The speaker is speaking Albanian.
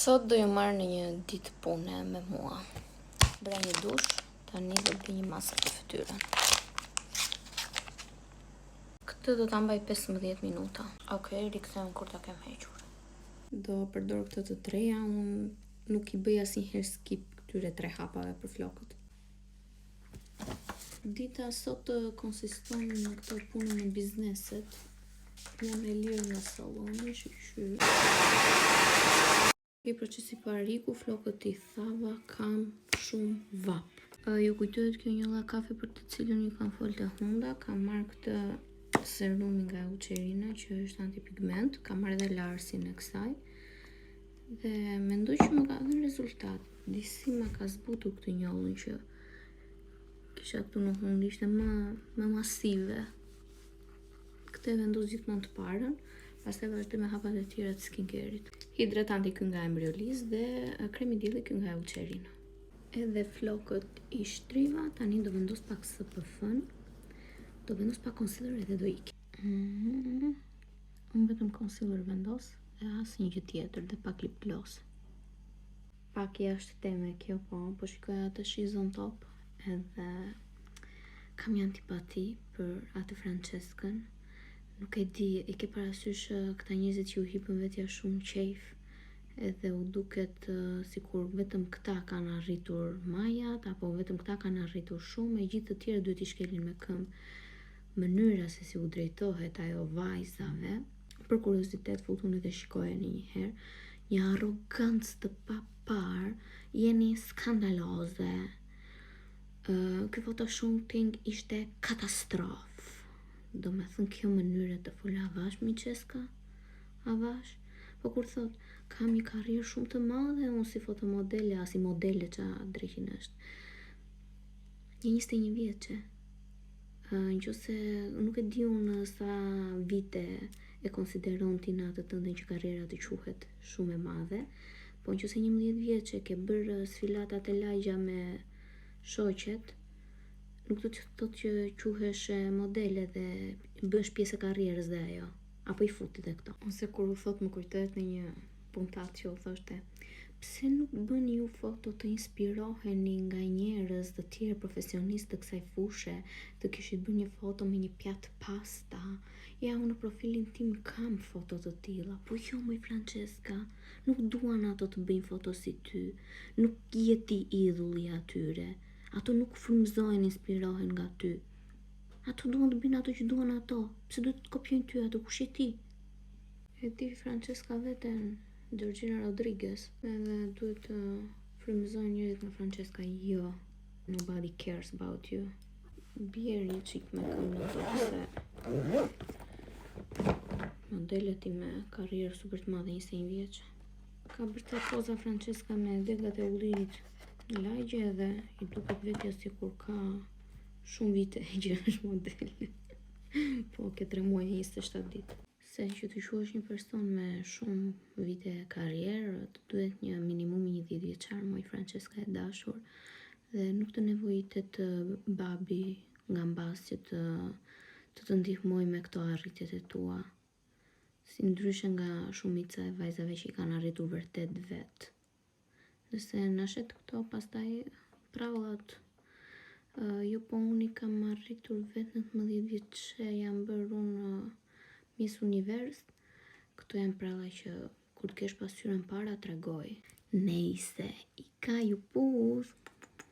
Sot do ju marr në një ditë pune me mua. Bëra një dush, tani do bëj një maskë për fytyrën. Këtë do ta mbaj 15 minuta. Okej, rikthehem kur ta kem hequr. Do përdor këtë të treja, unë nuk i bëj asnjëherë skip këtyre tre hapave për flokët. Dita sot konsiston në këto punë me bizneset. Jam e lirë nga salloni, shyqyr. Ky procesi parë iku, flokët i thava, kam shumë vap. Ju kujtohet kjo njolla kafe për të cilën ju kam folë te hunda, kam marrë këtë serumi nga Eucerina që është antipigment, kam marrë edhe larësin e kësaj. Dhe mendoj që më ka dhënë rezultat. Disi ma ka zbutur këtë njollën që kisha këtu në hundë, ishte më, më masive. Këtë e vendos gjithmonë të parën, pastaj vazhdoj me hapat e tjera të skincare-it. Hidratanti ky nga Embryolisse dhe kremi dielli ky nga Eucerina. Edhe flokët i shtriva, tani do vendos pak SPF-n, do vendos pak concealer edhe do iki. Mm. Unë vetëm concealer vendos dhe asnjë gjë tjetër dhe pak lip gloss. Pak jashtë teme kjo po, po shikoj atë She's on Top edhe kam një antipati për atë Franceskën. Nuk e di, i ke parasysh këta njerëzit që u hipën vetja shumë qejf edhe u duket uh, sikur vetëm këta kanë arritur majat apo vetëm këta kanë arritur shumë e gjithë të tjerë duhet i shkelin me këmbë. Mënyra se si u drejtohet ajo vajzave, për kuriozitet futuni dhe shikojeni një herë, një arrogancë të papar, jeni skandaloze. Uh, ky photoshooting ishte katastrofë. Do me thënë kjo mënyrë të fol avash mi Ceska, avash. Po kur thot, kam një karrierë shumë të madhe, unë si fotomodele, a si modele që dreqin është. Një 21 vjeçe. Në që se nuk e di unë sa vite e konsideron ti në atë tëndën që karriera të quhet shumë e madhe, po në që se 11 vjeçe ke bërë sfilatat e lagja me shoqet, nuk do të thotë që quhesh modele dhe bësh pjesë e karrierës dhe ajo, apo i futi dhe këto. Ose kur u thot më kujtohet në një puntat që u thoshte, pse nuk bëni ju foto të inspiroheni nga njerëz të tjerë profesionistë të kësaj fushe, të kishit bërë një foto me një pjatë pasta. Ja, unë në profilin tim kam foto të tilla, po jo moj Francesca, nuk duan ato të bëjnë foto si ty, nuk je ti idhulli atyre. Ato nuk frymëzohen, inspirohen nga ty. Ato duan të bëjnë ato që duan ato. Pse duhet të kopjojnë ty ato? Kush je ti? E di Francesca veten Georgina Rodriguez edhe duhet të frymëzojnë njerëzit nga Francesca. Jo, nobody cares about you. Bjerë një çik me këmbë në tokë se modelet i me karrierë super të madhe 21 vjeç. Ka bërë ca poza Francesca me degat e ullirit në lagje edhe i duket vetja sikur ka shumë vite që është model. Po, ke 3 muaj e 27 ditë. Se që të quhesh një person me shumë vite karrierë, të duhet një minimum një 10 vjeçar, moj Francesca e dashur, dhe nuk të nevojitet babi nga mbas që të të, të ndihmoj me këto arritjet e tua. Si ndryshe nga shumica e vajzave që i kanë arritur vërtet vet. Nëse na shet këto, pastaj prallat uh, jo po unë i kam arritur vet 19 vjeçe, jam bërë unë uh, Miss Universe. Këto janë pralla që kur të kesh pasqyrën para tregoj. Nejse, i ka ju puth.